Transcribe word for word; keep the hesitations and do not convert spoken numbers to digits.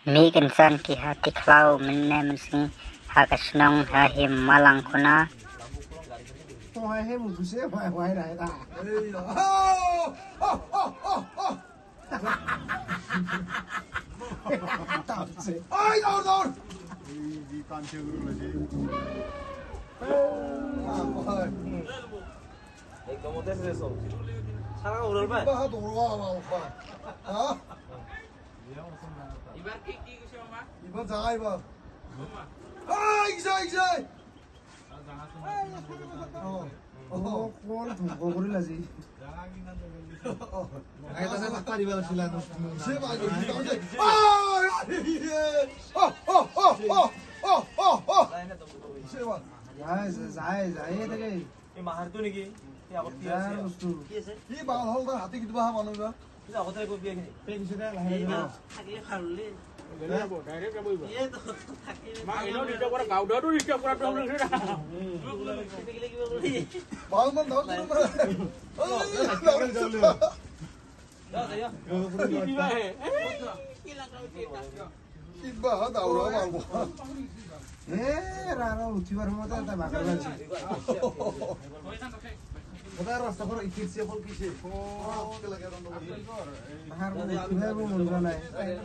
Mih kynsan ki hati khlaw mynne mynsngi ha ka shnong ha Him Malang Kuna. To hai hai mu tu se wai wai dai da. Ai, dor, dor. Ekdom ote se so. Sara ural ba. Ba ha dor wa wa wa. Ha? Ibar ki ki se ma? Ibar jaga ibar. Ai, gisa, gisa. Oh, oh, kol thum ko guri laji. Ai ta sa pari bal sila no. Se ba jo. Oh, oh, oh, oh, oh, oh, oh. Se ba. Jai, jai, jai, jai, jai. Ye mahar tu niki. Ye ako tiya. Jai, ustu. Ye ba hol da hati kitu ba manu ba. Ye ako tare ko biya kini. Pe kisi da la. Ye na. Thakle pharle. Direct ka boy ba. Ye to thakle. Ma ino ni jabra gauda tu ni jabra tu ni. Bal man dau tu ba. Iba ha dau ra bal. Eh, ra ra uthi war mo ta ta bakar ban si. Bata rasta kor ikit siya bol kisi. Bahar mo uthi war mo mun jana hai.